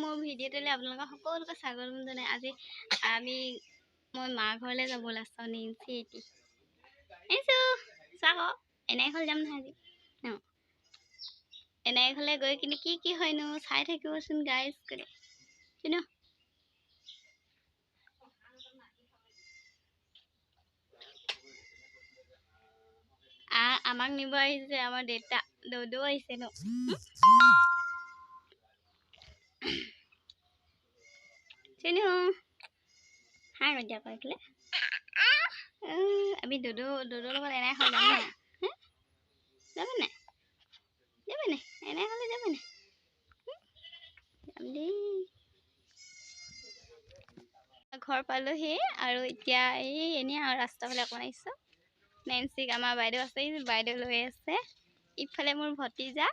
মোৰ ভিডিঅ'টোলৈ আপোনালোকক সকলোকে স্বাগতম জনাই আজি আমি মই মা ঘৰলৈ যাব ওলাইছোঁ। নেঞ্চি এটি আহিছোঁ, চোৱা আকৌ এনাই ঘৰলৈ যাম নহয় আজি ন। এনাই ঘৰলৈ গৈ কিনে কি কি হয়নো চাই থাকিবচোন গাইজ। কৰি শুনো, আমাক নিব আহিছে আমাৰ দেউতা, দৌদৌ আহিছে ন। চিনু হাই কৰি দিয়া আকৌ এইফালে। আমি দদৌ দদৌৰ লগত এনাই ঘৰলৈ যাম ন। যাবা নাই? যাবা নাই? এনাই ঘৰলৈ যাবা নাই? যাম দেই। ঘৰ পালোহি আৰু এতিয়া এই এনেই আৰু ৰাস্তাৰ ফালে অকণমান আহিছোঁ। নেঞ্চিক আমাৰ বাইদেউ আছে, বাইদেউ লৈ আছে। ইফালে মোৰ ভতিজা,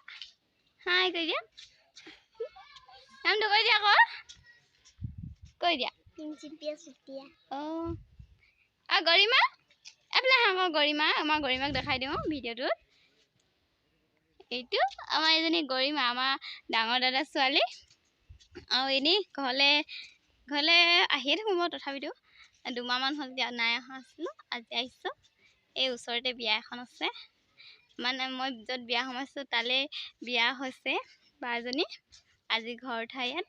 হাই কৈ দিয়া, নামটো কৈ দিয়া আকৌ, কৈ দিয়া। অঁ আৰু গৰিমা এইফালে আহা আকৌ, গৰিমা আমাৰ গৰিমাক দেখাই দিওঁ ভিডিঅ'টোত। এইটো আমাৰ এজনী গৰিমা, আমাৰ ডাঙৰ দাদাৰ ছোৱালী। আৰু এনেই ঘৰলৈ ঘৰলৈ আহিয়ে থাকোঁ বাৰু, তথাপিতো 2 মাহমান হ'ল এতিয়া নাই অহা আছিলোঁ, আজি আহিছোঁ। এই ওচৰতে বিয়া এখন আছে, মানে মই য'ত বিয়া সোমাইছোঁ তালৈ বিয়া হৈছে বাজনী। আজি ঘৰ উঠা ইয়াত,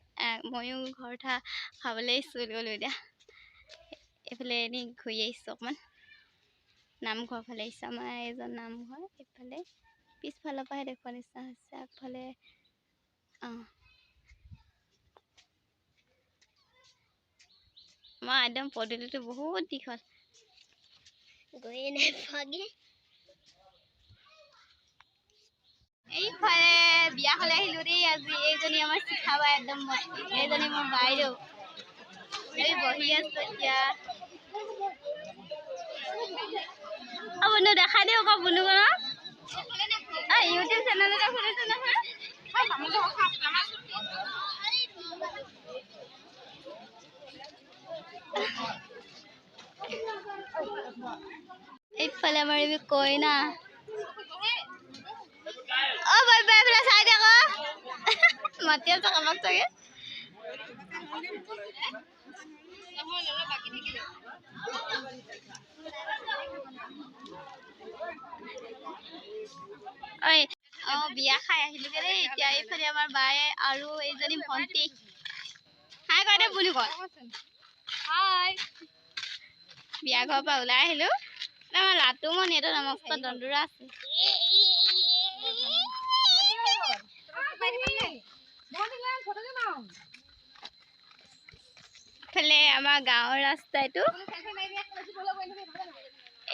ময়ো ঘৰ উঠা খাবলৈ আহিছোঁ বুলি ক'লো। এতিয়া এইফালে এনেই ঘূৰি আহিছোঁ অকণমান, নামঘৰ ফালে আহিছোঁ। আমাৰ এজন নামঘৰ এইফালে পিছফালৰ পৰাহে দেখুওৱা নিচিনা হৈছে, আগফালে অঁ আমাৰ একদম পদূলিটো বহুত দীঘল। গৈয়ে নাই পোৱাগে। এইফালে বিয়াখনলৈ আহিলো দেই আজি। এইজনী আমাৰ শিখা বাই, একদম এইজনী মোৰ বাইদেউ। এই বহি আছো এতিয়া। অ বন্ধু দেখাই দিওঁ আকৌ বন্ধু ন, ইউটিউব চেনেল এটা খুলিছো নহয়। এইফালে আমাৰ এইবোৰ কইনা। অ বাই বাই, এইফালে চাই দে আকৌ, মাতি আছে কাৰোবাক চাগে। ঐ অ বিয়া খাই আহিলোগে দেই। এতিয়া এইফালে আমাৰ বায়ে আৰু এইজনী ভণ্টি। হাই কয় দে বুলি কয়। হাই। বিয়া ঘৰৰ পৰা ওলাই আহিলো। আমাৰ লাটুমণি এইটো মস্ত দন্দুৰা আছে। ইফালে আমাৰ গাঁৱৰ ৰাস্তা এইটো।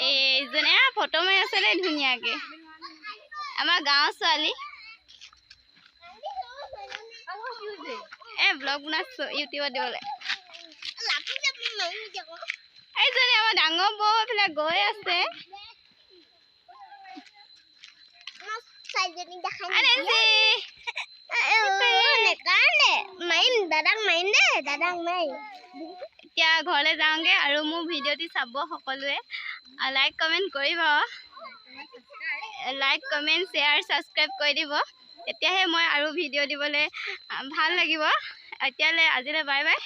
এইজনে ফটো মাৰি আছে দেই ধুনীয়াকে, আমাৰ গাঁৱৰ ছোৱালী। এ ব্লগ বনাইছো ইউটিউবত দিবলৈ। এইজনী আমাৰ ডাঙৰ বৌ এইফালে গৈ আছে। নেঞ্চি। দাদাক মাৰিম দে, দাদাক মাৰিম। এতিয়া ঘৰলৈ যাওঁগে আৰু মোৰ ভিডিঅ'টি চাব সকলোৱে, লাইক কমেণ্ট কৰিব, লাইক কমেণ্ট শ্বেয়াৰ ছাবস্ক্ৰাইব কৰি দিব, তেতিয়াহে মই আৰু ভিডিঅ' দিবলৈ ভাল লাগিব। এতিয়ালৈ আজিলৈ বাই বাই।